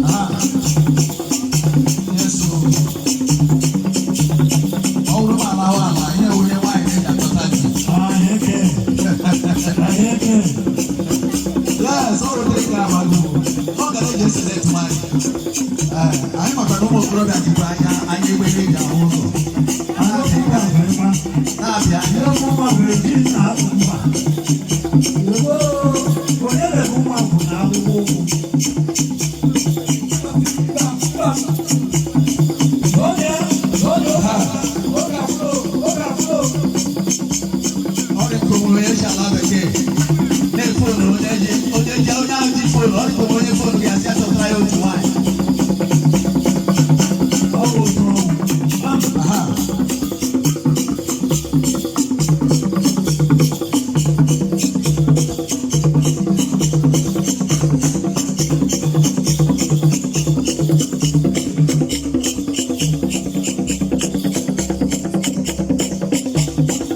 Aha. Yes, o. Ọ bụrụ ma alahụ ala, ihe wunye nwaanyị na-eji achọta di. Aheke. Aheke. Yes, ọ rutere gara amago. Ọ gara eji select nwaanyị. Ee, anyị maka na ụmụ okorobịa jikwa anya anya egbe eji ahụ ụzọ. Na-abịa. Onye na-ebu nwa bụ na akwụkwọ ụkwụ. Onye Ọ dị ka onwere onye si ala bekee na-efonu onye ji onye ji onye ahụ ji phone. Ọ dị ka onwere onye phone ga-asị achọtara ya otu nwaanyị. Ọ bụ otu ọnwụ. Aha.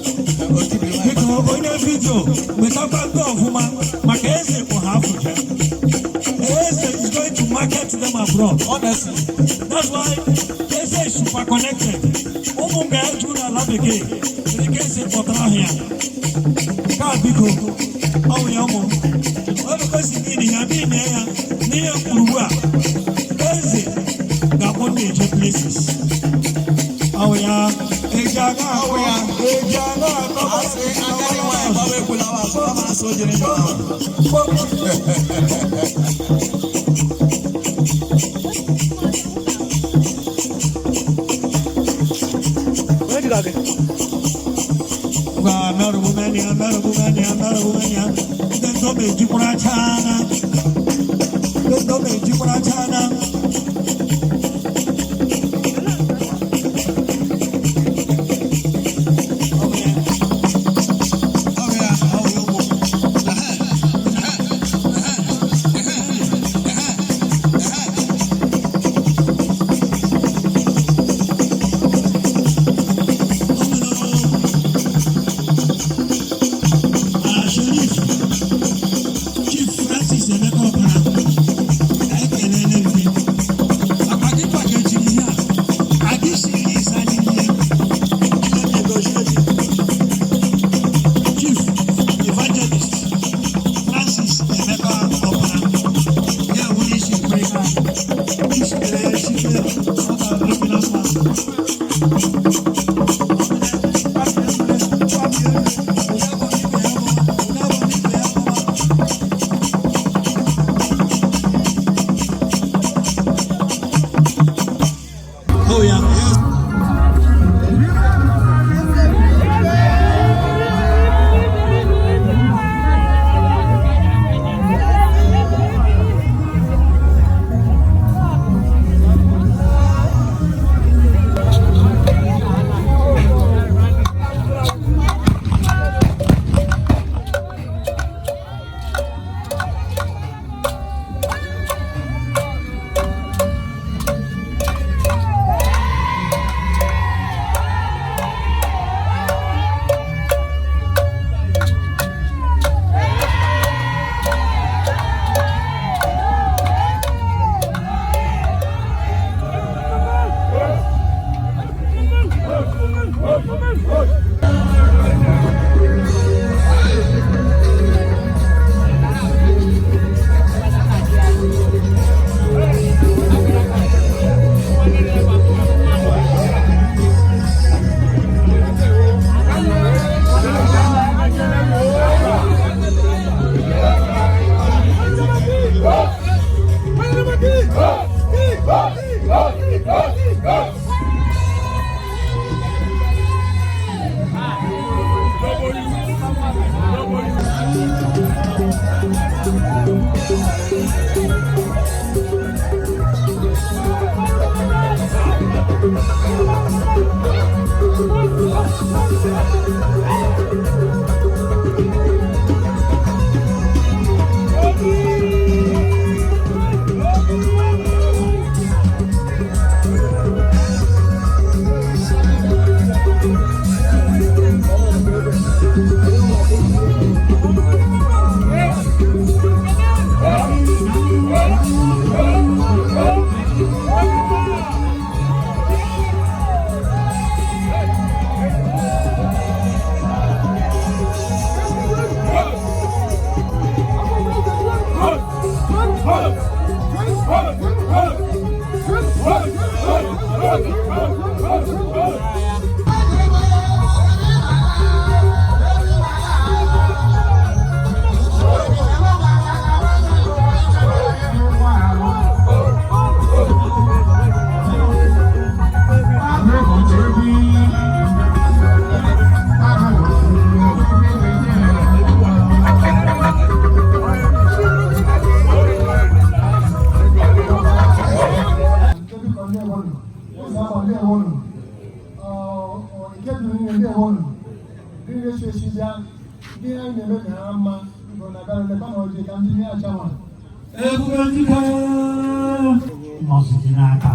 Biko, onye video, wetakwa ndị ọfụma maka eze bụ ha afụje. Eze is going to market them abroad, honestly. That's why eze is super connected. Ụmụ nga eju n'ala bekee nwere ike eze kpọtara ha ya. Nke a, biko, ọ bụ ya ụmụ m. Ọ si n'ihi ya n'ihi ya n'ihe kwuru ugbu a, eze ga-akpọ ndị eje places. Ọ bụ ya eji aga akọ, eji aga akọ. Asị agadi nwaanyị gbawa ekwulawa azụ, ọ mara sị o jere njọ ahụ. Gwa merụbumenia, merụbumenia, merụbumenia. Ndị ndọba ejikwara chana, ndị ndọba ejikwara chana. Ọ bụ ya. Ọ bụ ya, ọ bụ ya ụmụ. Ehe, ehe, ehe, ehe, ehe, ehe. Sheriff Chief Francis Emeka Ọbara, ekelele gị. Akpa gị pakejiri ihe a adị siri ịsa n'ihe. Chineke gọzie gị. Chief Evangelist Francis Emeka Ọbara ya wụ isi mkpịrịka isitere site, ọ ga-adịrị gị na mma. Oh yeah. Ndewonu. Ike duru niile, ndewonu. Ndị na-echi echi bịa, ndị anyị na-eme ka ha mma bụ na bịa lekwa na ọjị ka ndị nye achawa. Ebube dike nọsịrị n'aka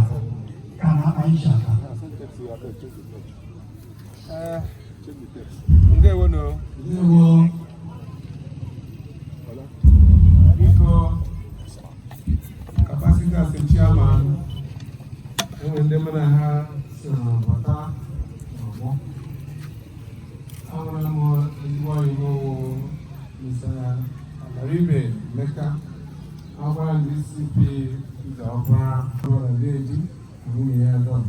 ka na Aisha ka. Ndewo. Ndewo. Biko, capacity as a chairman, enwere ndị mụ na ha soro bata n'ọgbọ. Ahụla m ezigbo ọyị m wụ Mr. Alaribe Emeka, ahụkwara ndị CP Peter Ọkpara na Deji na nwunye ya Don.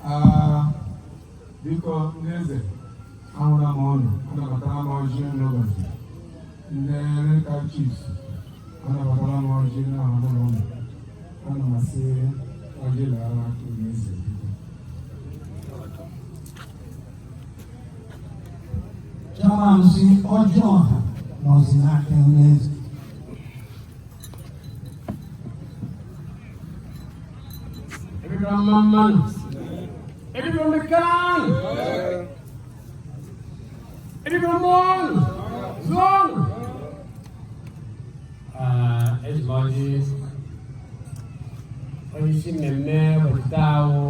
Ah, biko, ndị eze, ahụla m ọnụ, anabatara m ọjị n'ụbọchị. Ndị local chiefs, anabatara m ọjị na ahụ ụlọ. Ana m asị ọjị lara onye eze, biko. Chairman si ọjị ọha nọzi n'aka onye eze. Ebibiro mma mmanụ. Ebibiro mekanụ. Ebibiro mụọnụ. Zụọnụ. Eji m ọjị onye isi mmemme ụbọchị taa wụ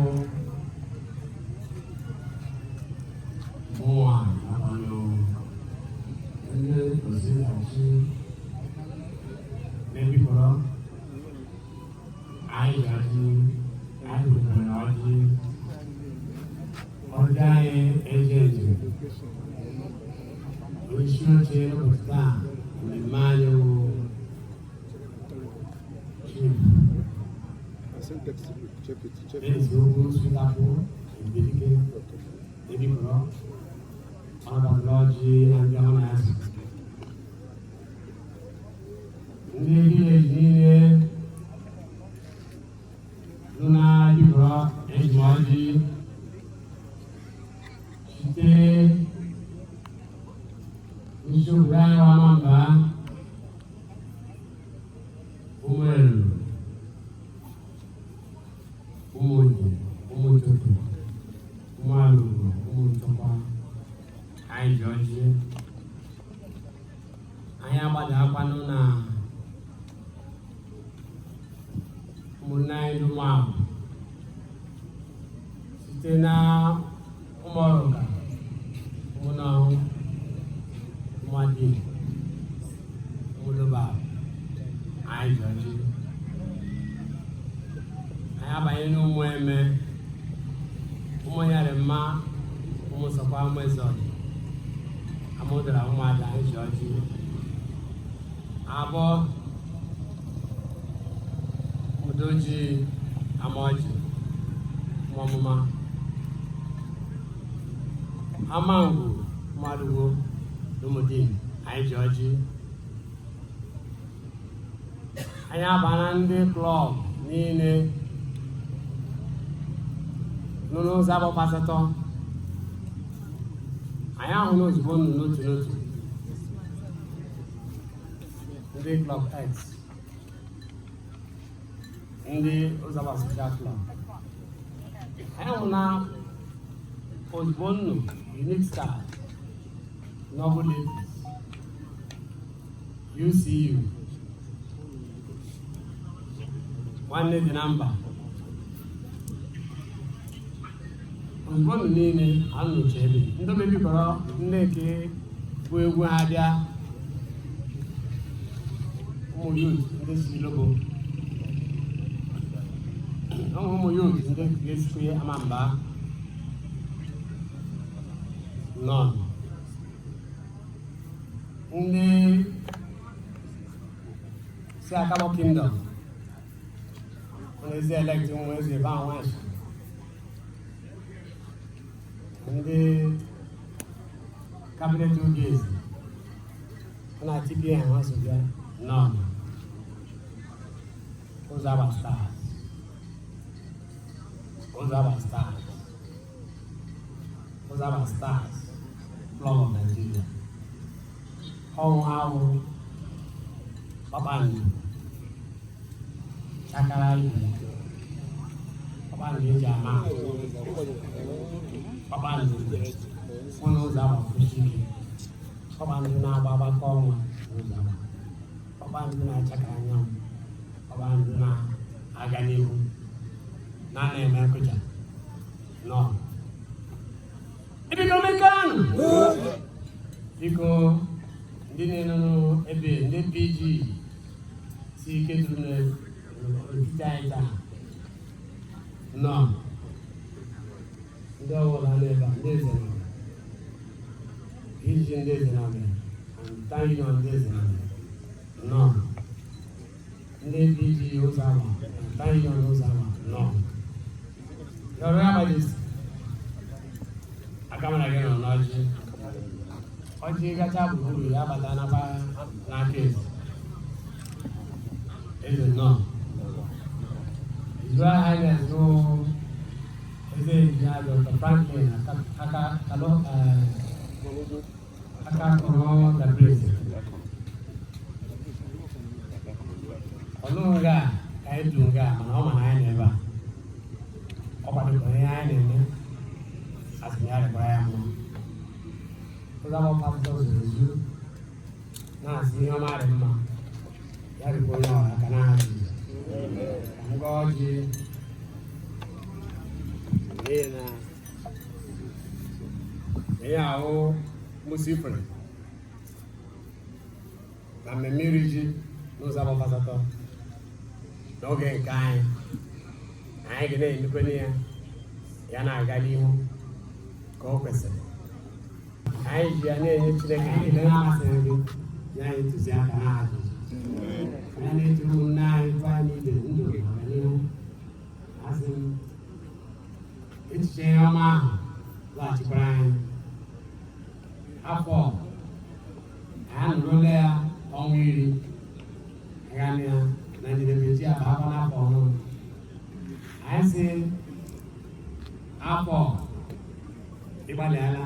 mụnwa nakwanụ ndị ozi achị na-ebikọrọ anyị ji ọjị. Anyị wetara ọjị, ọjị anyị eji eji onyeisi oche n'ụbọchị taa mmemme anyị wụ Chief Dennis Ugwu Sutapụ Ebirike Ebikọrọ. Ọ nabatara ọjị na ndị ọma na-asị ndị village niile nọ na Ebikọrọ. Eji m ọjị site n'isi obodo anyị wa Amamba, Ụmụelu, Ụmụnyi, Ụmụntoto, Ụmụalụgo, Ụmụntọkwa, anyị ji ọjị. Anyị agbadakwanụ na ụmụnne anyị ndị ụmụabụ site na Ụmụọrụka, Ụmụnọhụ, Ụmụadị, Ụmụloba, anyị ji ọjị. Anyị abanye n'ụmụ eme, ụmụ Nyarịmma, ụmụ Sọkwa, ụmụ Ezọdị, Amụdara, ụmụada, anyị ji ọjị. Abụọ Ụmụdoji, Amaọjị, ụmụ ọmụma Amangwu, Ụmụadụgbo na Ụmụdin, anyị ji ọjị. Anyị abana ndị club niile nọ n'ụzọ agbakwa asatọ. Anyị ahụ n'ozugbo nụ n'otu n'otu, ndị club X, ndị Ụzọba Social Club, anyị hụ na ozugbo nnu, Unique Star, Noble Ladies, UCU, Nwanne Dị na Mba, ozugbo nnu niile anụcha ebe ndị mebikọrọ ndị nke bụ egwu ha bịa, ụmụ youth ndị si Lobo, ụmụ youth ndị ga-esikwa Amamba nọ, ndị si Akabọ Kingdom, onye ezi elect nwa eze ebe ahụ nwaanyị, ndị cabinet oge eze ọ na-atịpịa ha, ha so bịa nọ. Ụzọ Agba Stars, Ụzọ Agba Stars, Ụzọ Agba Stars Club of Nigeria, ọnwụ awụ kpakpando chakara igwe. Kpakpando eji ama atụ. Kpakpando ụlọ ụzọ agbakwụsị ike. Kpakpando na-agba agbakọ ọnwa n'ụzọ agba. Kpakpando na-acha ka anyanwụ. Kpakpando na-aga n'ihu. Na-ana eme nkụja. Nọ. Ebiko mekanụ! Biko, ndị na-enọ ebe ndị PG si ike duru n'etiti anyị taa. Nọ. Ndị ọbụla nọ ebe a, ndị eze nọ. PG ndị eze nọ and town union ndị eze nọ. Nọ. Ndị PG ụzọ agba and town union ụzọ agba. Nọ. Your Royal Majesty, aka mara gị nọ n'ọjị. Ọjị gacha gburugburu ya bata n'aka n'aka eze. Eze nnọọ. His Royal Highness bụ Eze Engineer Dr. Franklin aka kalo aka kọrọ Dabreze. Ọnụ nga ka anyị du nga, mana ọ ma na anyị nọ ebe a. Ọ kwadokwara ihe anyị na-eme, asị na ya rịkwara ya mma. Ụzọ agbapụ asụsụ zuru ezu na-asị ihe ọma dị mma, ya rikwa onye ọra aka n'aha Jizọs. Ka m gaa ọjị, n'ihi na ihe ahụ musifere na mmemme iri ji n'ụzọ agbapụ asatọ n'oge nke anyị, anyị ga na-emekwana ya, ya na-aga n'ihu ka o kwesịrị. Anyị ji ya na-enye Chineke ekele na-amasịghị gị nye anyị ntụziaka n'aha Jizọs. Anyị na-etiri ụmụnne anyị gwa anyị ibe ndụ na ọganihu. Asị m echiche ihe ọma ahụ laghachikwara anyị. Afọ anyị anụrụla ya ọnwa 10 aga ya na njedebe ji aba n'afọ ọhụrụ. Anyị sị afọ ịgbalịala,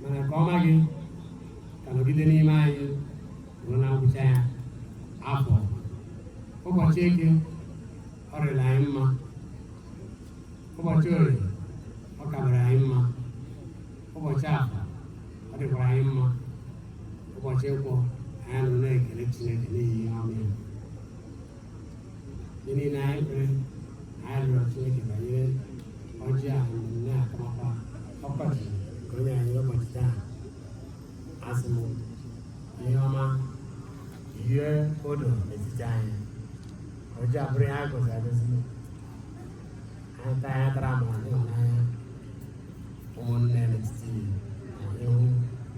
mana nke ọma gị ka nọgide n'ime anyị ruo na ngwụcha ya. Afọ ụbọchị Eke ọ rịrị anyị mma, ụbọchị Orie ọ kabara anyị mma, ụbọchị Afọ ọ dịkwara anyị mma, ụbọchị Nkwọ anyị nụrụ na-ekele Chineke n'ihi ihe ọma ya. Ndị niile anyị kpere, anyị rịọrọ Chineke banyere ọjị ahụ, mmemme akamakwa ọkọchị nke onye anyị ụbọchị taa. Asị m ihe ọma yie odo n'etiti anyị, ọjị abụrụ ihe anyị gọziri agọzi. Anyị taa ya tara amara n'ịhụnanya ụmụnne n'etiti na ihu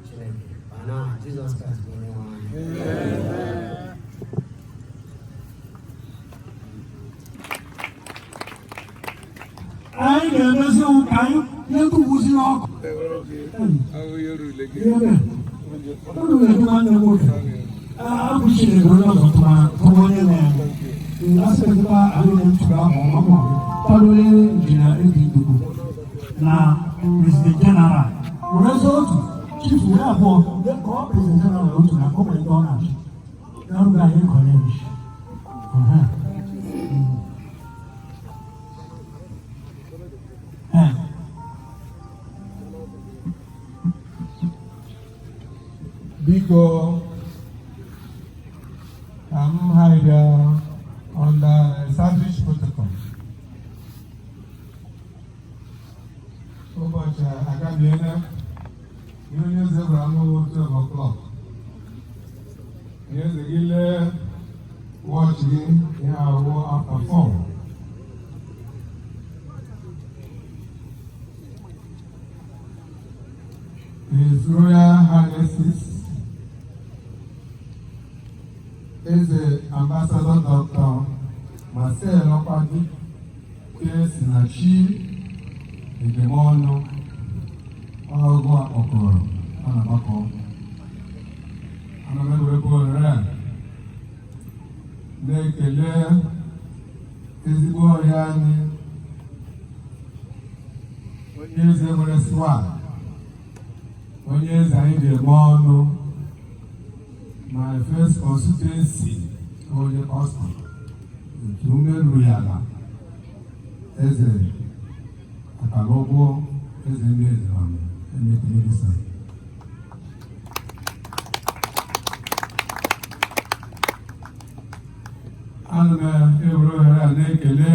Chineke ma n'aha Jizọs Kraịst bụ onye nwe anyị. Anyị ga-emezi ka anyị na-ekwubuzi ọkụ. Unu ga-edu nwanne m nwoke. Abụchiri onye ọzọ tụma tụma onye na-eme. Asịrịkwa anyị na-ntụga ma ọ bụ kwadole Injinia Ebi Ndukwu na President General. Werezi otu chief were abụọ ka ọ President General otu na o nwere ndị ọ na-achị. N'ọrụ anyị kọleji. Biko, ka m hide under established protocol. Ụbọchị agabiela ihe onye eze gwara m bụ 12 o'clock. Onye eze gị lee watch gị, ihe awụ after 4. His Royal Highnesses Eze Ambassador Dr. Marcel Ọkwadi Sinachi Egemọnụ ọgụ akpọkọrọ a na-agbakọ. Ana m ewepụ ohere a na-ekele ezigbo ọhịa anyị, onye eze nwere swag, onye eze anyị ji eme ọnụ, my first constituency, onye pastọ nke ume ruru ya ala. Eze Akalụgwụ, eze ndị eze na emekele gị, sir. Ana m ewere ohere a na-ekele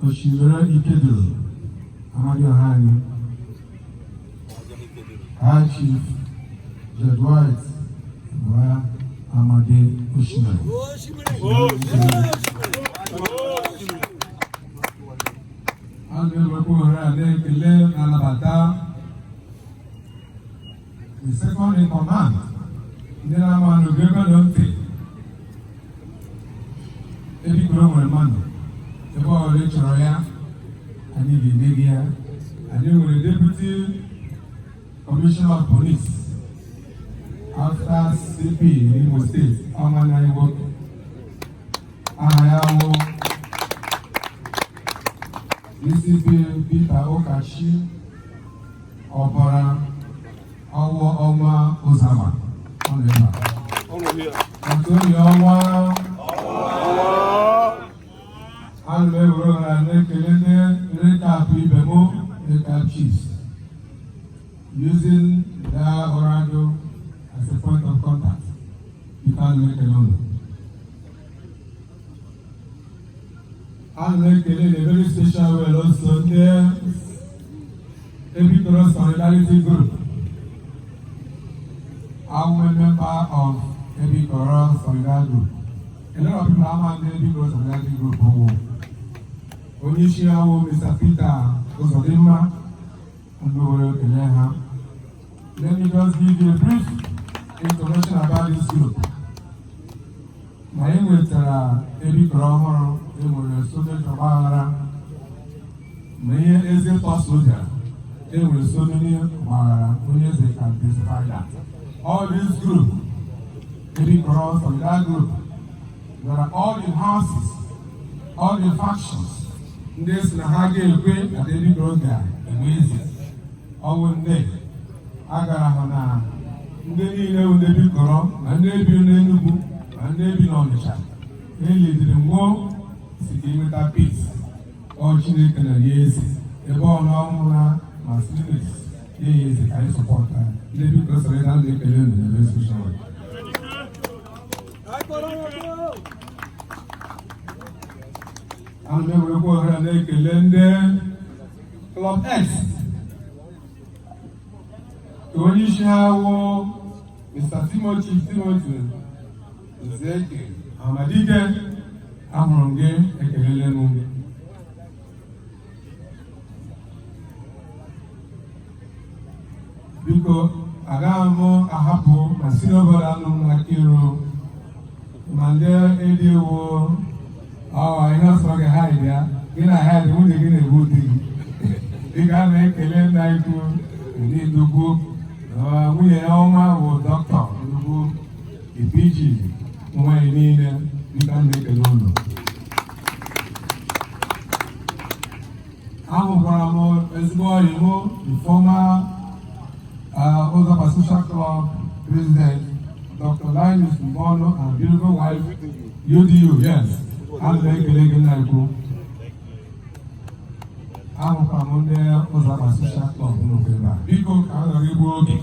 Oshimere Ikeduru, Amadioha anyị, High Chief George White Bua Amadi Oshimere. Ana m ewerekwa ohere a na-ekele na anabata the second in command, ndị na-ama n'oge ebe na ntị ebikoro nwere mmadụ ebe ọ bụla ị chọrọ ya, anyị ga-enye gị ya. Anyị nwere Deputy Commissioner of Police after CP Imo State, ọnwa anyị nwoke, aha ya wụ DCP Peter Ụkachi Ọbara Ọwọ Ọnwa Ụzama. Ọ nọ ebe a. Antoni Ọnwa. Ana m ewere ohere a na-ekele ndị recap ibe m, recap chiefs, using that Orado as a point of contact. Biko, ana m ekele unu. Ana m ekele in a very special way also ndị Ebikoro Solidarity Group. I'm a member of Ebikoro Solidarity Group. A lot of people ama ndị Ebikoro Solidarity Group wụ. Onye isi ha wụ Mr. Peter Uzodimma, ndị were ekele ha. Let me just give you a brief information about this group. Ma e nwetara Ebikoro ọhụrụ, e nwere soja ọgbaghara ma ihe eze tọsoja, e nwere so many ọgbaghara. Onye eze can testify that. All this group, Ebikoro Solidarity Group, there are all the houses, all the factions, ndị si na ha ga-ekwe na Ebikoro ga-enwe eze. Ọwụ ndị a gara hụ na ndị niile bụ ndị Ebikoro, ma ndị bi n'Enugu ma ndị bi n'Ọnịcha, elidiri nwụọ si ka enweta peace. Ọ Chineke na ya eze ebe ọ n'ọnwụ na ma sinis nye ya eze ka anyị support ya. Ndị Ebikoro sọrọ na ndị ekele unu na ebe special way. Ana m ewerekwa ohere na-ekele ndị Club X, ka onye isi ha wụ Mr. Timothy Nzeke Amadike. Ahụrụ m gị, ekelele m. Biko, agaghị m ahapụ ma si n'obodo anụ m n'aka iru ma ndị edi ewu ọ ihe ọsọ gị ha bịa gị na ha dị nwunye gị na-egbu di gị. Dịka a na-ekele nna ikwu ndị Ndugwu, nwunye ya ọma bụ Dọkịta Ndugwu Ipiji, nwaanyị niile, dịka m na-ekele ụlọ. Ahụkwara m ezigbo ọyị m, the former Ụzọba Social Club President, Dr. Linus Mbonu, and beautiful wife UDU. Yes, ana m ekele gị, nna ikwu. Ahụkwara m ndị Ụzọba Social Club n'okwu ebe a. Biko, ka a ghara igbu oge,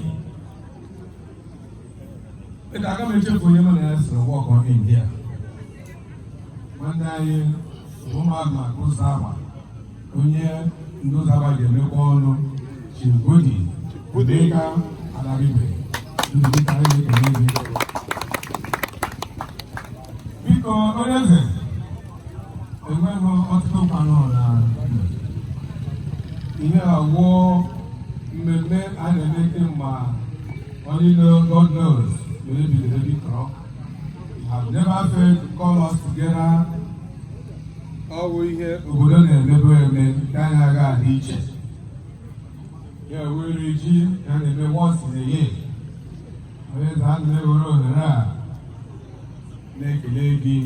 dịka aga m echefu onye mụ na ya soro work on India, nwanne anyị ụmụaka maka ụzọ agba, onye ndị ụzọ agba ga-emekwa ọnụ, Chief Emeka Alaribe. Ndị dịka anyị na-ekele gị. Biko, onye eze, enweghị ọtụtụ nkwanụ na ihe awụ mmemme a na-eme kemgbe. Only know God knows mgbe e bidoro Ebikoro. You have never failed to call us together. Ọ bụ ihe obodo na-emebu eme nke anyị agaghị adị iche ya were ji ya na-eme once in a year. Onye eze, a na-ewere ohere a na-ekele gị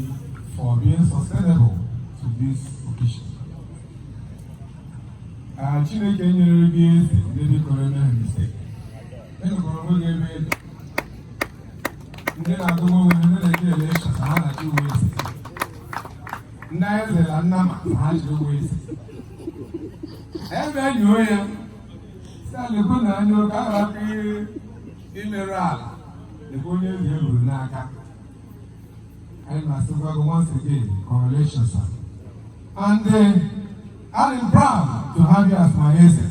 for being sustainable to this occasion. Ka Chineke nyere gị eze, ndị bikọrọ eme mistake ịnọkọrọ onwe gị ebe ego ndị na-agụgụ onwe ha, ndị na-eje election, ha na-achị uwe eze. Ndị eze na nna ma ha ji ụgwọ isi. Ebe nyuo ya, si alekwu na anya ka a ghara imerụ ala, lekwa onye eze e ruru n'aka. Anyị na-asịkwa gị once again, congratulations, sir. And I'm proud to have you as my eze.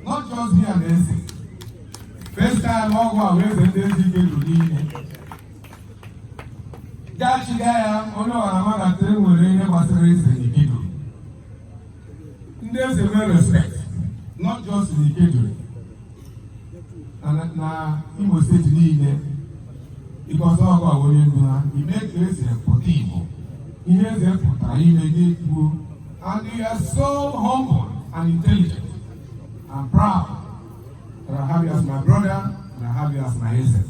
Not just be an eze. First time ọgwụ a wee eze ndị eze ike ruru niile. Gachiga ya onye ọra mmadụ nwere ihe gbasara eze n'Ikeduru. Ndị eze nwere respect, not just n'Ikeduru. Na Imo Steeti niile, because ọgụ a onye ndu ha, ime ka eze pụta Igbo. Ihe eze pụtara ime gị kwuo. And you are so humble and intelligent. I'm proud that I have you as my brother and I have you as my eze.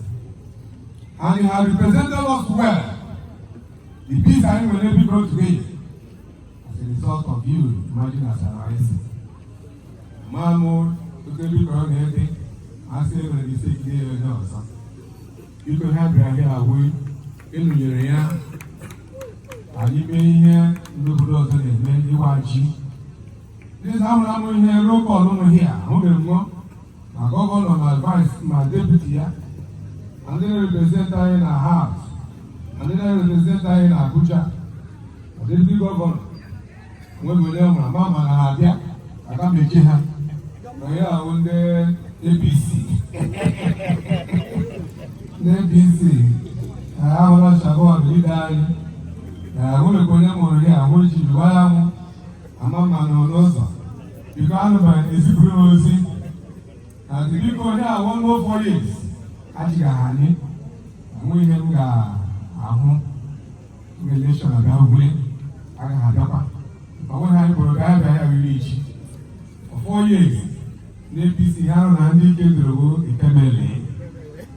And you have represented us well. The peace I will never grow today as a result of you emerging as our eze. Mamụ oke biko ọ na-ede asị enwere mistake dị onye ọzọ. Biko ha bịara here awụ ịnụnyere ya anyị mee ihe ndị obodo ọzọ na-eme ịwa ji. Ndị ahụrụ amụ ihe roll call nọ here ahụbeghị m ma governor, ma vice, ma deputy ya, ma ndị na-represent anyị na house, ma ndị na-represent anyị na Abuja, ma deputy governor nweghị onye mara ma ma na ha abịa aka mechie ha na ya ahụ. Ndị APC, ndị APC ahụla Shabon leader anyị na ahụghịkwa onye mụrụ ya ahụ ji gwa ya nwụ ama mma nọ n'ụzọ. Biko anụbeghị ezipụrụ m ozi na biko onye a 1 more 4 years achịgaghị anyị enweghị ihe m ga-ahụ oge election abịa ugwule agaghị abịakwa. Ọ bụghị anyị kpọrọ ka ya bịa ya wiri ichi for 4 years. Ndị APC ha rụ na ndị ike doro ikemele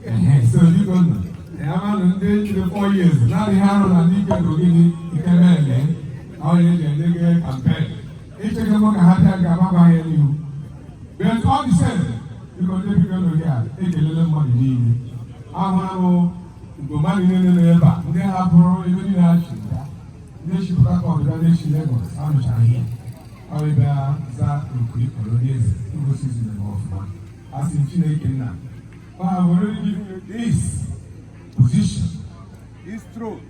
ehe. So biko nọ ya manụ ndị jiri 4 years naanị ha rụ na ndị ike doro gịnị ikemele onye eji edege campaign icheke m ka ha bịa ga-agbakwa ya n'ihu. But all the same, biko ndị biko nọ gị a ekelele mmadụ niile ahụrụ m mgbe mmadụ niile nọ ebe a, ndị hapụrụ ebe niile ha chiri bịa, ndị si Port Harcourt bịa, ndị si Lagos anụchara ihe ọ bịa za oku ịkpọrọ onye eze ngosi ziri m ọfụma. A sị m Chineke nna I have already given you this position, this throne.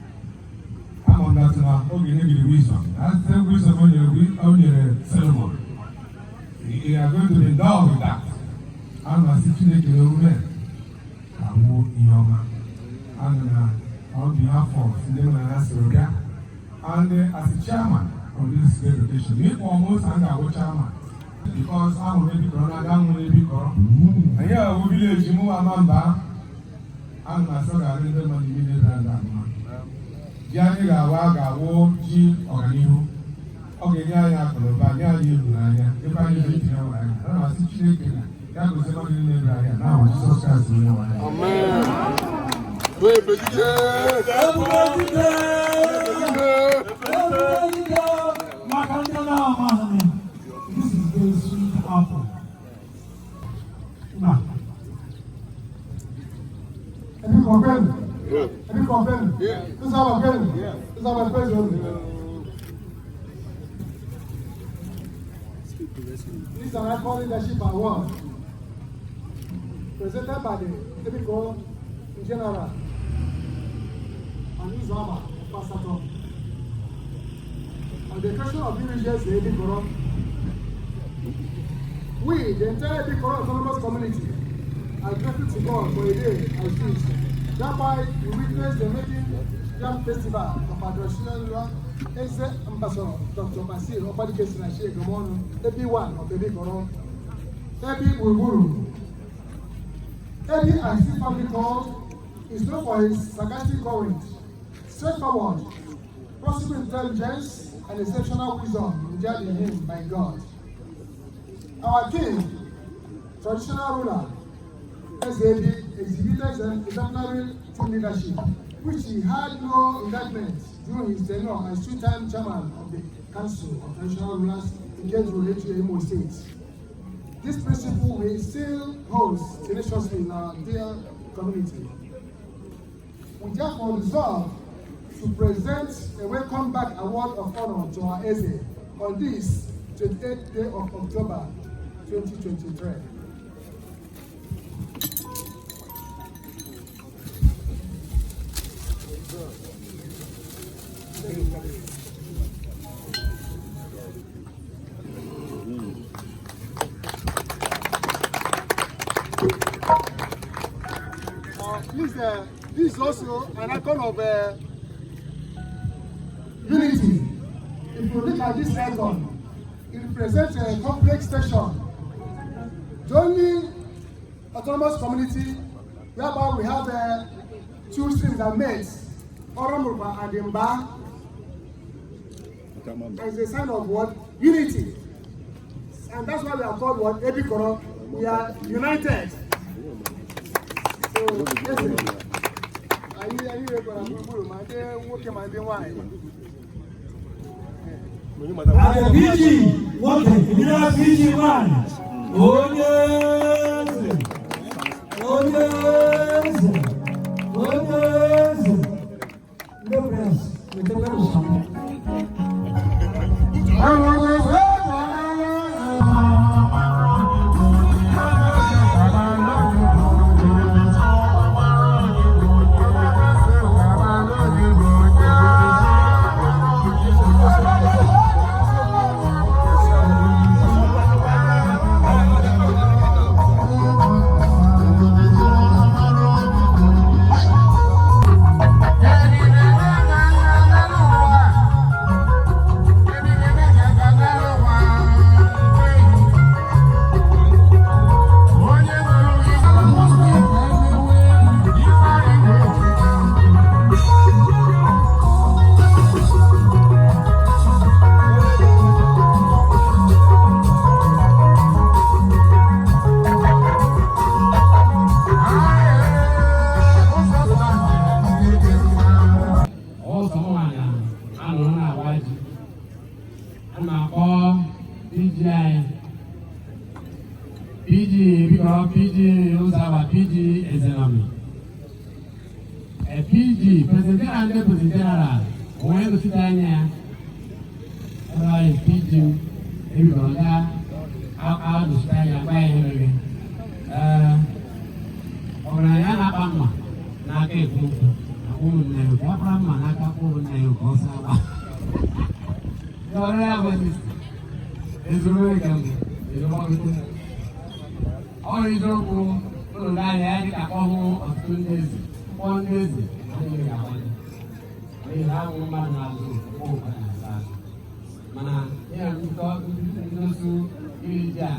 Ama m that na ọ ga-enye gị the wisdom. That's the same wisdom o nyere Solomon. You are going to be endowed with that. A na-asị Chineke na omume ka-awụ ihe ọma. Ana na on behalf of ndị mụ na ha soro bịa and as a chairman of this great occasion, ịkpọ almost a ga-awụ chairman because ahụrụ m ebikọrọ na-aga nwụ n'ebikọrọ anyị awụ village mụ ama mba. Ana m asị ọ ga-adị ndị mmadụ niile bịara ndị mma. Ji anyị ga-awa ga-awụ ji ọganihu. Ọ ga-enye anyị akụnụba, nye anyị ịhụnanya, nyekwa anyị ebe itinye nwere anya. Ana m asị Chineke na ya gozie mmadụ niile bịara ahịa na aha Jizọs Kraịst onye nwe anyị. Ebube dike! Ebube dike! Maka ndị na-amaghị, this is the sweet apple. Na. Ebi kọ̀ọ̀kẹ́lù. Ebi kọ̀ọ̀kẹ́lù. Nsaba kẹ́lù. Nsaba kẹ́lù. This is an Icon Leadership Award presented by the Ebiko General and Uzama Pastor. On the occasion of Irijes Ebikoro, we, the entire Ebikoro Autonomous Community, are grateful to God for a day as this, whereby we witness the maiden Yam Festival of our traditional Eze Ambassador Dr. Basil Okwadike Sinachi Egomonu, AB1 of Ebikoro, Ebi Gburugburu. Ebi, as his family called, is known for his sarcastic courage, straightforward, possible intelligence, and exceptional wisdom endowed in him by God. Our king, traditional ruler, Ezebi, exhibited exemplary team leadership, which he had no indictment during his tenure as two-time chairman of the Council of Traditional Rulers in Ikeduru, HA Imo State. This principle we still holds tenaciously in our dear community. We therefore resolve to present a welcome back award of honor to our Eze on this 28th day of October 2023. Please, this is also an icon of unity. If you look at this icon, it represents a complex station. The only autonomous community whereby we have two streams that meet, Oromurba and Mba, is a sign of what? Unity. And that's why we are called what? Ebikoro. We are united. So, listen, anyị rekwara gburugburu, ma ndị nwoke ma ndị nwanyị. PG nwoke, ebiri PG nwanyị, onye eze, onye eze, onye eze, ndị prince, wetakwa nsogbu. Ọsọ nwaanyị anọrọ na-awa ji, a na-akpọ PG anyị, PG Ebikọrọ, PG Ụzọaba, PG Ezenọmi, PG President General, ndị President General onwe nọchite anya ya ebe anyị PG Ebikọrọ ga anọchite anya gwa ya ihe mere. Ee, ọgaranya na-akpa mma n'aka ekwu okwu ụmụnne ya ka akpara mma n'aka ụmụnne ya ka ọ saa agba. Ọrụ ya bụ ezuru ego mbụ ọrụ eziokwu. Ụlọ ndị anya ya dịka ọhụụ ọtụtụ ndị eze kpọọ ndị eze adịghị agbanye n'ihi na ahụ mmadụ na-azụ ụkwa na-azụ azụ, mana ihe nkọ ndozu iri ji a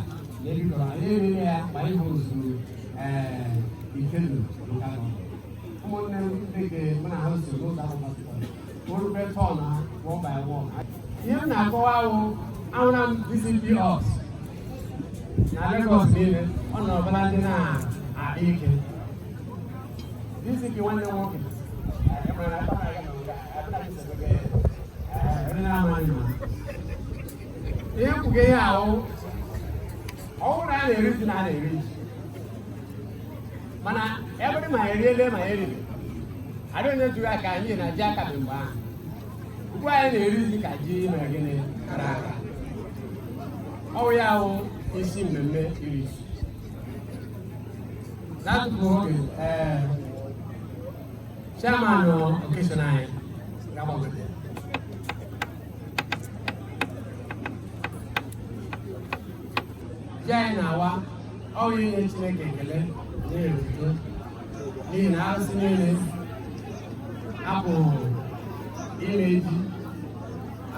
na-ebikọrọ anyị eriri ya ma anyị hụzuru ee Ikedu local government. Ụmụnne m dịka mụ na ha so n'ụzọ agbapụtara orube turn ha one by one. Ihe m na-akọwa ahụ, ahụra m DCP Ops na Lagos niile, ọ nọ ọbụla ndị na-akpa ike. DCP nwanne m nwoke, eh, na akpa na onye na-amaghị ma ihe mkpuge ihe ahụ, ọ bụrụ na a na-eri ji na a na-eri ji, mana ebe ma eriele ma eribe adịghị onye jụrụ aka anyị na ji akabe mgbe ahụ. Ugbu anyị na-eri ji ka ji mere gịnị kara aka. Ọwụ ya wụ isi mmemme iri ji. Na-atụpụ oge, ee, chairman occasion anyị ga-agbagote. Ji anyị na-awa ọwụ inye Chineke ekele na otuto, n'ihi na arụsị niile apụghị ime ji,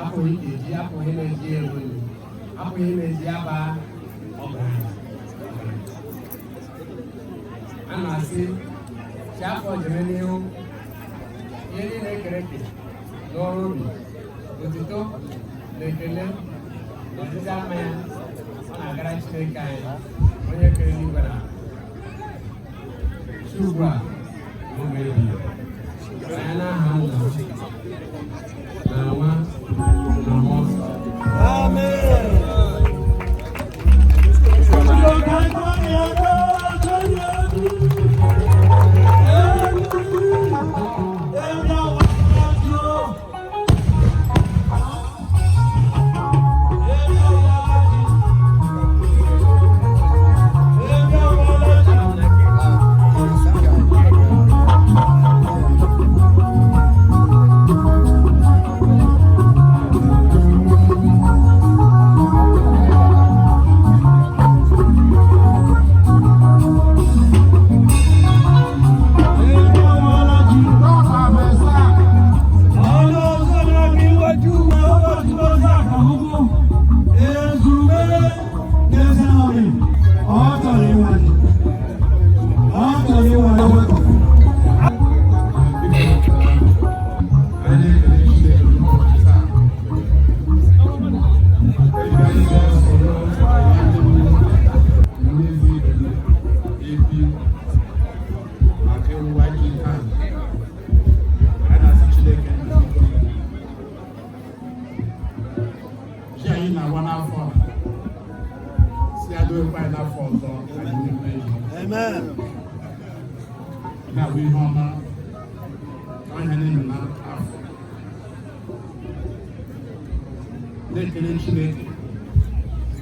apụghị ike ji, apụghị ime ji ego nri, apụghị ime ji aba ọgaranya. A na-asị chi afọ jere n'ihu, ihe niile ekere eke n'ọrụ ubi, otuto na ekele na ọdịdị mma ya ọ na-agara Chineke anyị, onye kere n'igwe na ala. Chi ugbu a na mgbe ebighị ebi. Anyị n'aha Nna na Nwa na Mmụọ Nsọ. Amen. Nke a bụ ihe ọma ọhịa na-eme n'afọ. Na-ekele Chineke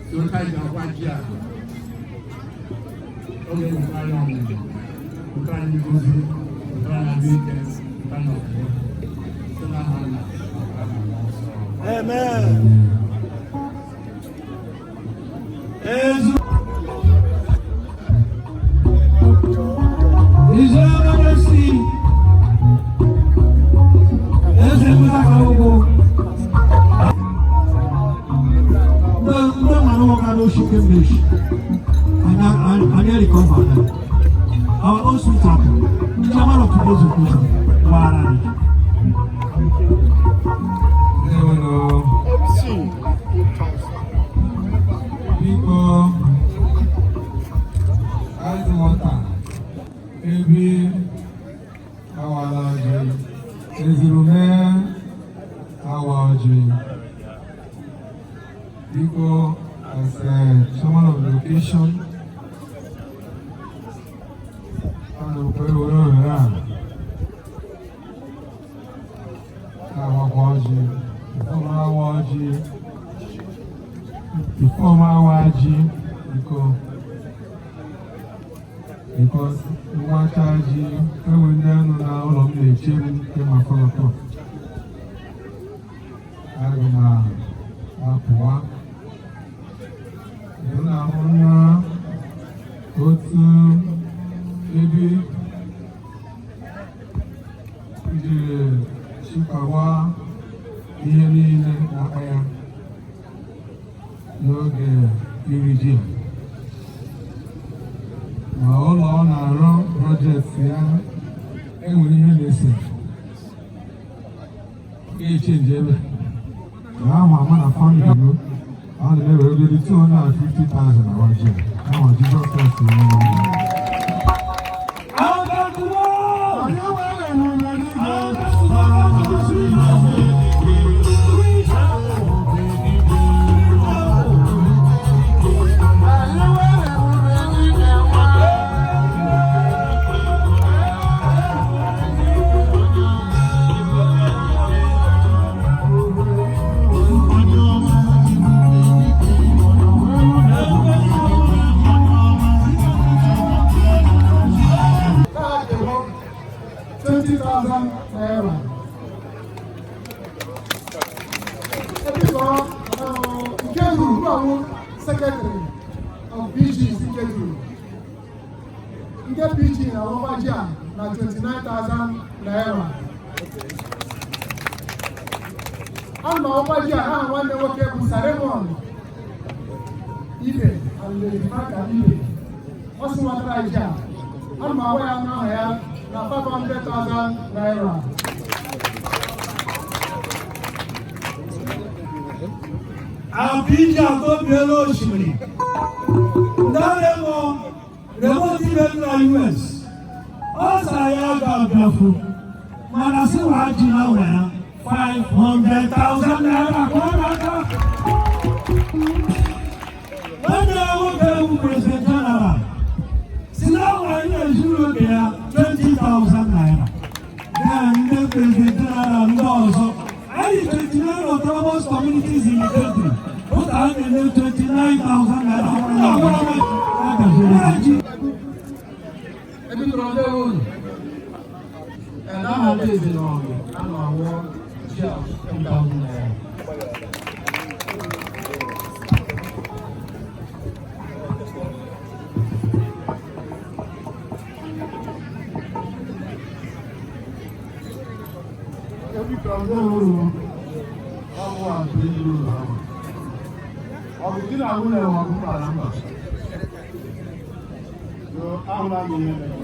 si otu anyị ji akwa ji a oge wetara anyị ọmụmụ, wetara anyị ngozi, wetara anyị ahụike, wetara anyị ọganihu. Site n'aha Nna, Ọkpara na Mmụọ Nsọ. Amen. Ezu. His Royal Majesty, Eze Musa Ugwu. Ndị mmadụ nwoke n'oshi kemgbe echi. Anyị recover now. Our own sweetheart, chairman of today's occasion, Wara. Ndewo. Biko, ice water, ebe awala ọjị, ezurume awa ọjị. Biko, as a chairman of the occasion, ana m ekwe were ohere a na-awakwa ọjị. Before m awa ọjị, before m awa ji, biko, because nwacha ji enwe ndị anụ na ụlọ m na-eche m kemgbe 4 o'clock. Aga m apụwa. M na-ahụ na otu ebe jiri chịkwawa ihe niile na-akpa ya n'oge iri ji a. Ma ụlọ ọ na-arụ, project ya, enwere ihe na-ese ga-echange ebe na ahụ ama na family m. Ọ na-eweregodi 250,000 awa ji a ahụ Jizọs Kraịst onye nwe anyị. Agatuwo! Anyị nwere ebube n'igwe. Agatuwo! Anyị nwere ebube n'igwe. Kaadị bụ 20,000 naira. Ebikọ nke ruru bụ secretary of PG nke ruru. Nke PG na ọgbagba ji a na 29,000 naira. Ana m ọgbagba ji a aha nwanne nwoke bụ Saremon Ibe and Lady Franka Ibe. Ọ sị nwatara ji a. Ana m agwa ya n'aha ya na 500,000 naira. Abija tobiela osimiri. Ndaremo remote ibe na US. Ọ sara ya ga-abịafu mana sị wa ji na ụlọ ya 500,000 naira ka ọ na-aka. Nwanne ya nwoke bụ President General si na anyị ezuru oge ya 20,000 naira. Then ndị President General ndị ọzọ, anyị 29 autonomous communities in the country. Otu a na-enye 29,000 naira. Ndị ọbụla ya gaziri ji. Ebitọrọ ndị unu. N'aha ndị ezinụlọ a na-awụ ji a 10,000 naira. Ebitọrọ ndị unu. Ọ bụ atụ ilu ụlọ ahụ. Ọ bụ di na nwunye ma ọ bụ mba na mba. So, ahụla m ihe mere.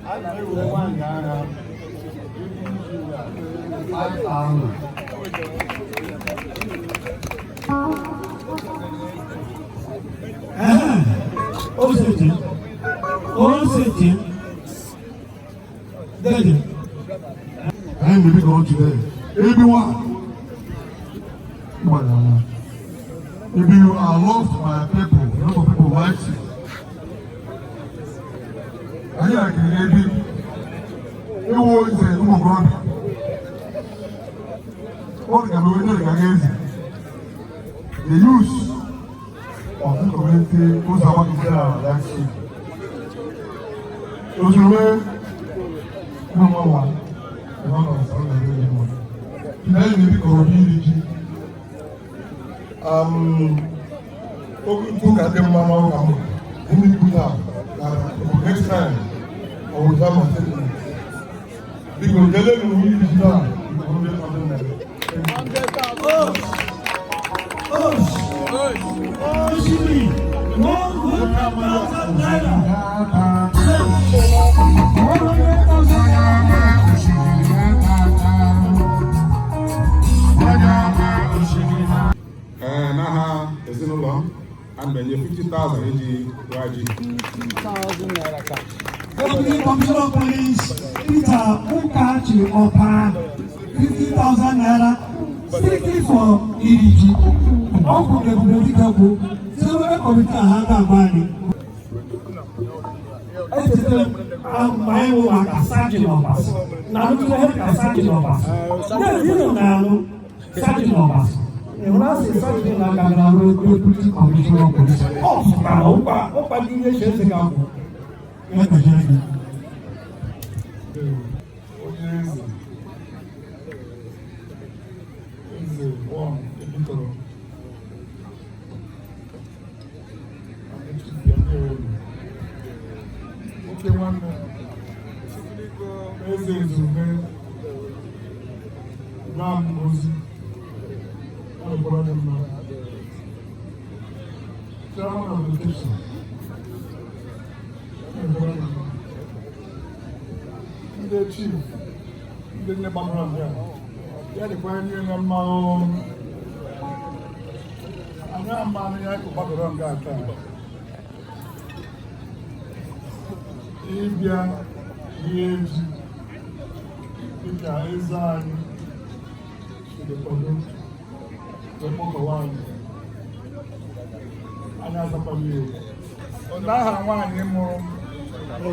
A na-ewere nwaanyị agha 5,000. Ó ṣètì, ó ṣètì dẹ́dẹ̀. Anyị na-ebi ka ọ today. Ebi one. Gbadala. If you are loved by people, a lot of people like you. Anyị na-ekele ebi ewu eze ụmụ okorobịa. Ọ dị ka na onye dị ka eze. The youth of the community ụzọ agbagide na ya si. Ozugbo nwa nwa nwa nwa ọsọ na-ere ere. Anyị na-ebikọrọ n'iri ji. Okwu ikwu ka dị mma n'ọka m. Ndị ikwu na next time, I will have my statement. Biko, jele n'uwe iri ji taa, 100,000 naira. Oshiri, 100,000 naira. 100,000 naira. Ee, n'aha ezinụlọ m, ana m enye 50,000 iji rụọ ji. Deputy Commissioner of Police Peter Ukachi Opa, 50,000 naira, strictly for iri ji. Ọgwụ ebube dike kwu, sewere committee ha ga-agba anyị. Echetara m mgbe anyị wụ maka Sajin Ọbasi, na arụtụrụ ihe ka Sajin Ọbasi. Na-ezi na-alụ Sajin Ọbasi. Ị hụrụ asị Sajin na aka gara arụ Deputy Commissioner of Police. Ọ pụtara ụkwa ụkwa dị ihe eze ga-akwụ. Ya gọziere gị. Onye eze, Eze one Ebitoro, ndị chief ya, ndewo. Nwoke nwanne eze ezume gwa m ozi ọ dịkwara dị mma. Chairman of the station, ọ dịkwara dị mma. Ndị chief, ndị nne gbamara ndị a, ya dịkwa niile mma o. Anyị ama ya ka gbadoro nga taa ịbịa rie ji dịka eze anyị siri kwado wee kpọkọwa anyị. Anyị azakwaghị ya n'aha nwaanyị mụrụ m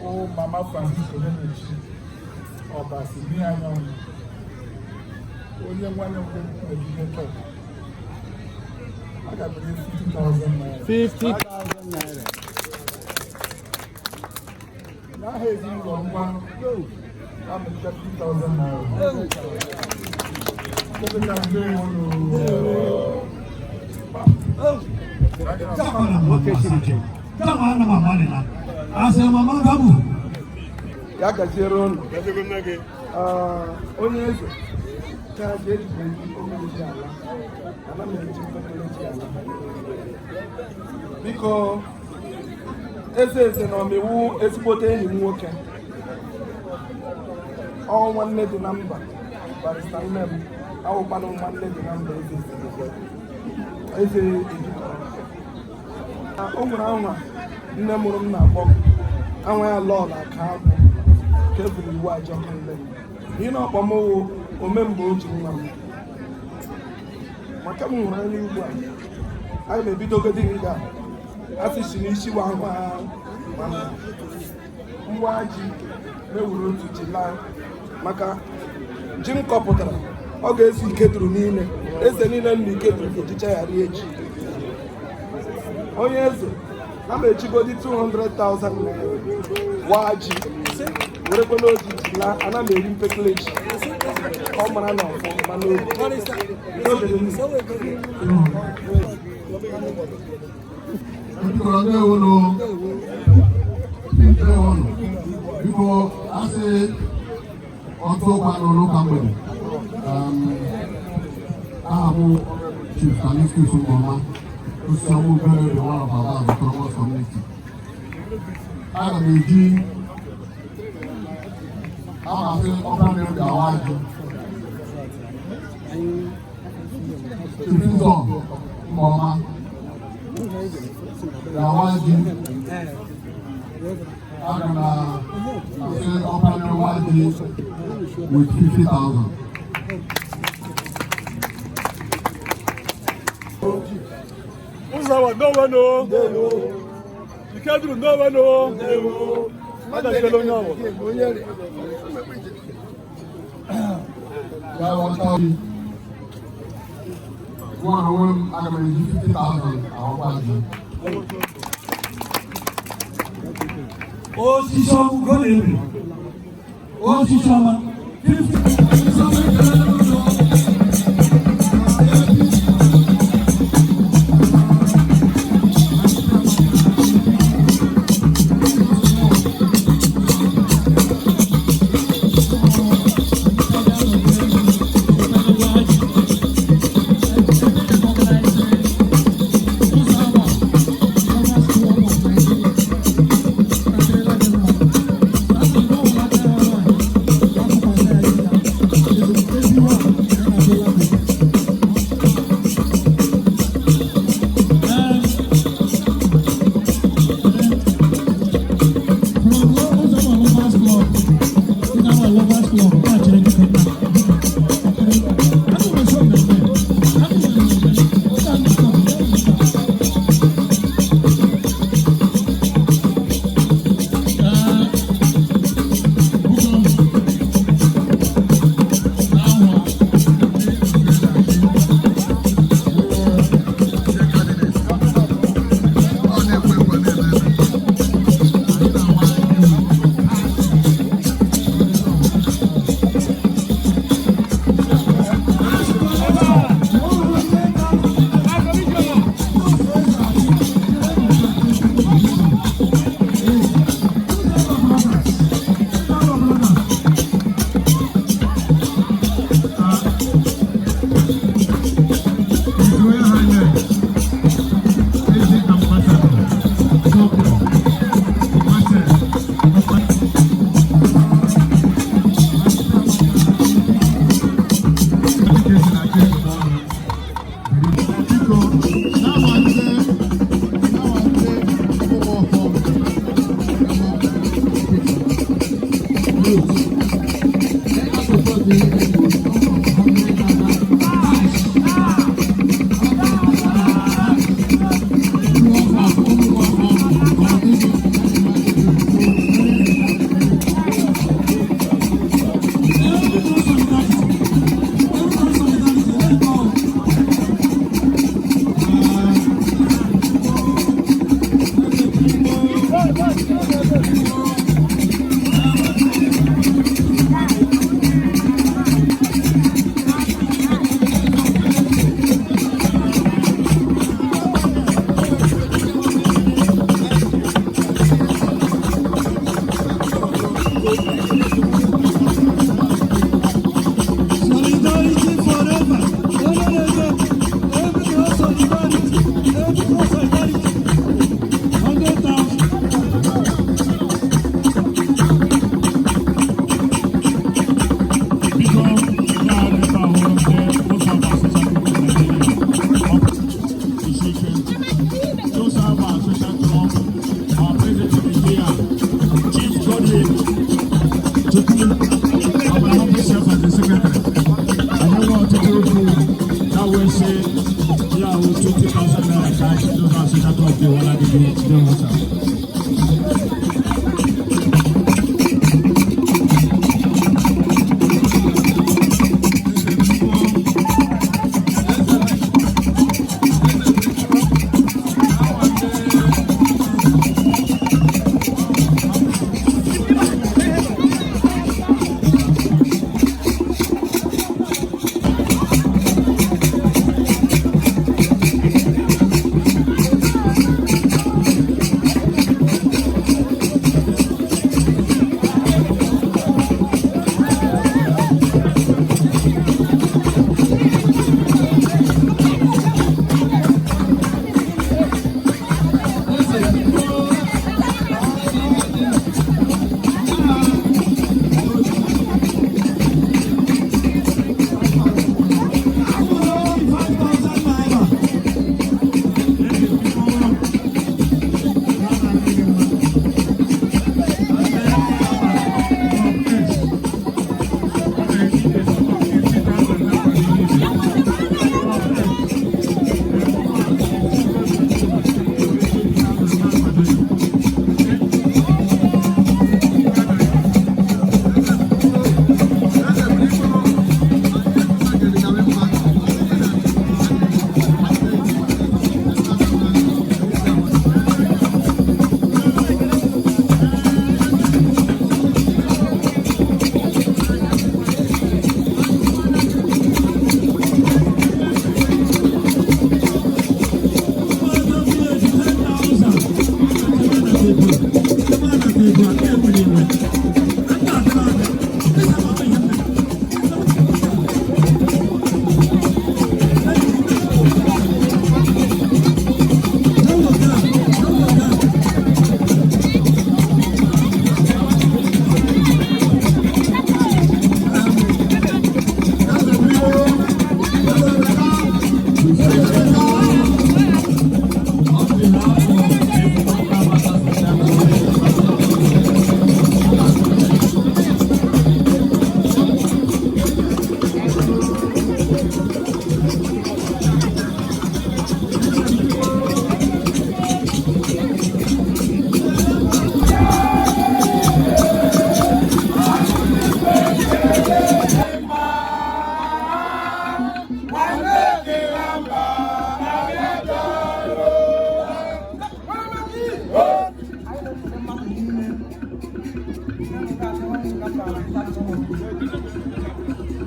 bụ Mama Francis Onyemaechi Ọbasi n'ihe anyanwụ, onye nwanne m nwoke na-ejide taa, aga m enye 50,000 naira. 50,000 naira. N'aha ezinụlọ ngwa, a m enye 50,000 naira. Ebe ka ndewo. Nwoke chiri chiri. Kama ana m agbalị na. Asị mama gabu. Ya gaziere unu. Ah, onye eze ka ejikwa omere ji ala, ana m eji mkpekele ji ala. Biko, eze eze na ọmịwụ ezigbote enyi m nwoke, ọ nwanne dị na mba. Barrister nne m awụkwanụ nwanne dị na mba. Eze eze, eze ebikọrọ o nwere anwa nne mụrụ m na-akpọ m anwa ya lọọlụ aka agwụ ka eburu iwu ajọ ka nne m n'ihi na ọkpọ m wụ omemgbe o ji nwa m maka m hụrụ anya. Ugbu a anyị na-ebidogodi nga asị si n'isi wa ahụ mana ngwa ji mewuru otu ji laa maka ji m kọpụtara, ọ ga-ezu Ikeduru niile. Eze niile m na Ikeduru ga-ejicha ya rie ji. Onye eze, na m ejigodi 200,000 naira waa ji, werekwana oji ji laa. Ana m eri mpekele ji ka ọ mara na ọfọ mana obi. Biko, ndewonu, ndewonu. Biko, asị ọtụ ụkwa n'ụlọ ụka mgbede. Aha m Chief Kalistus Ngoma Osiọmụ Ubere, the one of our autonomous community. Aga m eji amasị ọkwa na awa ji. Chief Ụzọ Ngoma ga-awa ji. Aga m asị ọkwa na ji with 50,000. Ụzọwa gọvanọ. Ikeduru ndewo. Agaziela onye ọbụla. Ya ghọta obi. Mụ na onwe m, aga m eji 50,000 ahụkwa ji. Osisi ọma ugo na-ebi. Osisi ọma. 50.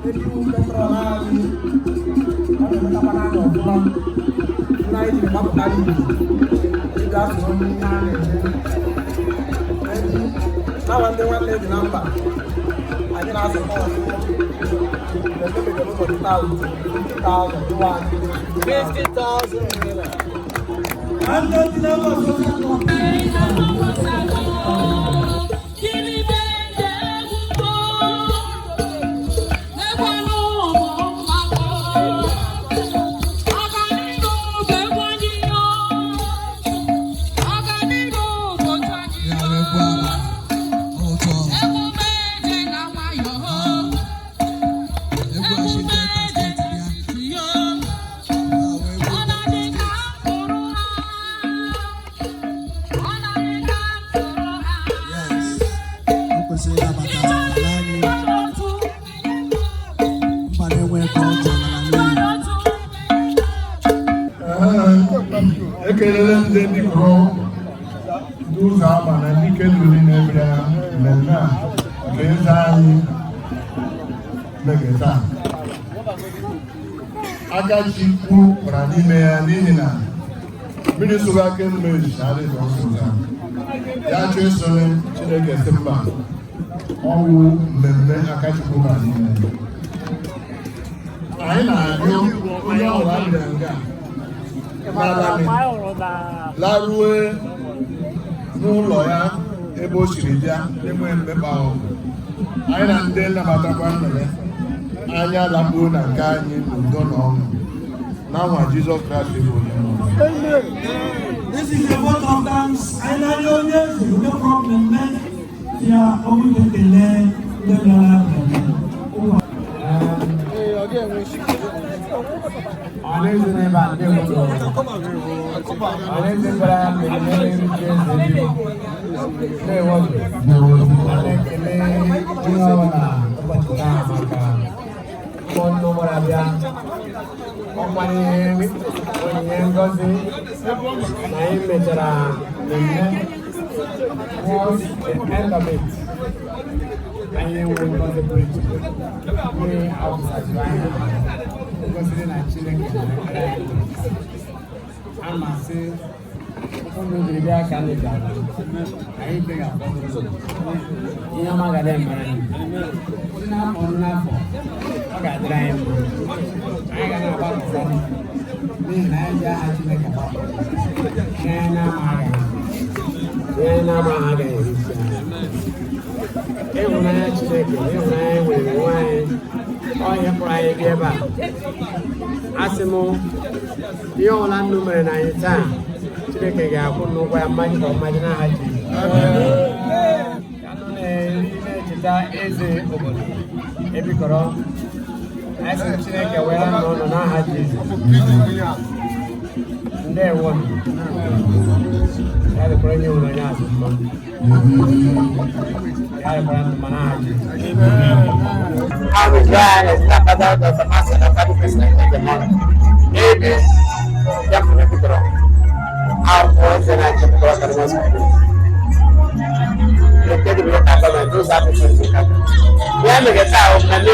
Ebe iwu patron anyị, ọ na-emetakwa n'anya ọfụma. Nna anyị jiri gbapụtara Igbo ịga soro n'ihe a na-eme. N'awa ndị nwanne dị na mba, anyị na-asupport mmemme megere ụbọchị taa with 50,000 ịwa anyị 50,000 naira. Nwanne dị na mba social club. Ya wee egwu ama ụtọ egwu a si Delta State bịa. Ya wee egwu Delta State. Yes, o kwesịrị ịnabata ala anyị, mba na-enwe ka ọ chọrọ n'ala n'iyi. Ekelele ndị bikoro ndị ụzọ ama na ndị keluri na-emere mmemme a nke eze anyị mege taa. Aka Chukwu bara n'ime ya, n'ihi na mmiri sụga kemgbe ejicha adịghị ọsọ ya. Ya chọọ isonye Chineke si mba, ọwụ mmemme aka Chukwu bara n'ime ya. Anyị na-arịọ onye ọbụla bịara nga n'abalị larue n'ụlọ ya ebe o siri bịa enweghị mmekpa ahụ. Anyị na ndị nnabatakwa nnọrọ anyị alakpuo na nke anyị n'udo na ọṅụ n'aha Jizọs Kraịst bụ onye nwe anyị. This is a vote of thanks. Anyị na-arịọ onye eze, onye kpọrọ mmemme ya, ọbụghị ekele ndị bịara mmemme. Ọhaneze n'ebe a, ndị obodo, ọhaneze bịara mmemme iri ji eze ndị Igbo. Ndewo. A na-ekele onye ọbụla ụbọchị taa maka ụmụnne gbara bịa ọkwa ihe onyinye ngozi na anyị mechara mmemme. Towards the end of it, anyị enwe ngozi pụrụ iche, mmiri awụsaziri anyị, gosiri na Chineke na-ekpere anyị. A na-asị ụmụ jiri bịa ka anyị bịara, anyị beghị afọ ihe ọma ga na-emere anyị n'afọ n'afọ. Ọ ga-adịrị anyị mma. Anyị ga na-agbapụta n'ihi na anyị ji aha Chineke gbapụ ihe anyị na-amaghị, ihe anyị na-amaghị agaghị erisi anyị. Ịhụnanya Chineke na ịhụnanya anyị nwere onwe anyị, ọ ihe kpọrọ anyị bịa ebe a. Asị m, ihe ọbụla nnu mere na anyị taa, Chineke ga-akwụ n'ụgwọ ya mmaji ka mmaji n'aha Jizọs. Ka nụ na-eri na-echeta eze obodo ebikọrọ, anyị sị Chineke were n'ọnụ n'aha Jizọs. Ndewo. Ya dịkwara onye nwere onye azụ mma, ya dịkwara ndụ ma n'aha Jizọs. I was Ambassador Dr. Marcel Okadi, President of the month. Ebe ya mụrụ bidoro akwụkwọ eze na nchepụta autonomous community. Nke dị local government ụzọ apụta capital. Ya mere taa bụ mmemme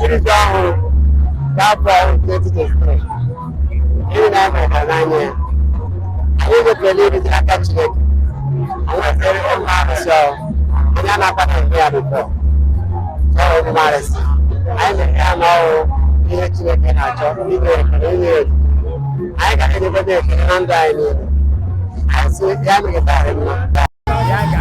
iri ji ọhụrụ n'afọ 2023. Iri na amere n'anya ya. Anyị wepụrụ iri ji n'aka Chineke. Anyị wepụrụ ụmụ arụsị ọhụrụ. Anyị anakwana eme ya before. Ọ ụmụ arụsị. Anyị mere ya n'ọrụ ihe Chineke na-achọ, inye ekele, inye otuto. Anyị ga-enyekwa ekele na ndụ anyị niile. Anyị sị ya megịtarị mma. Ya ga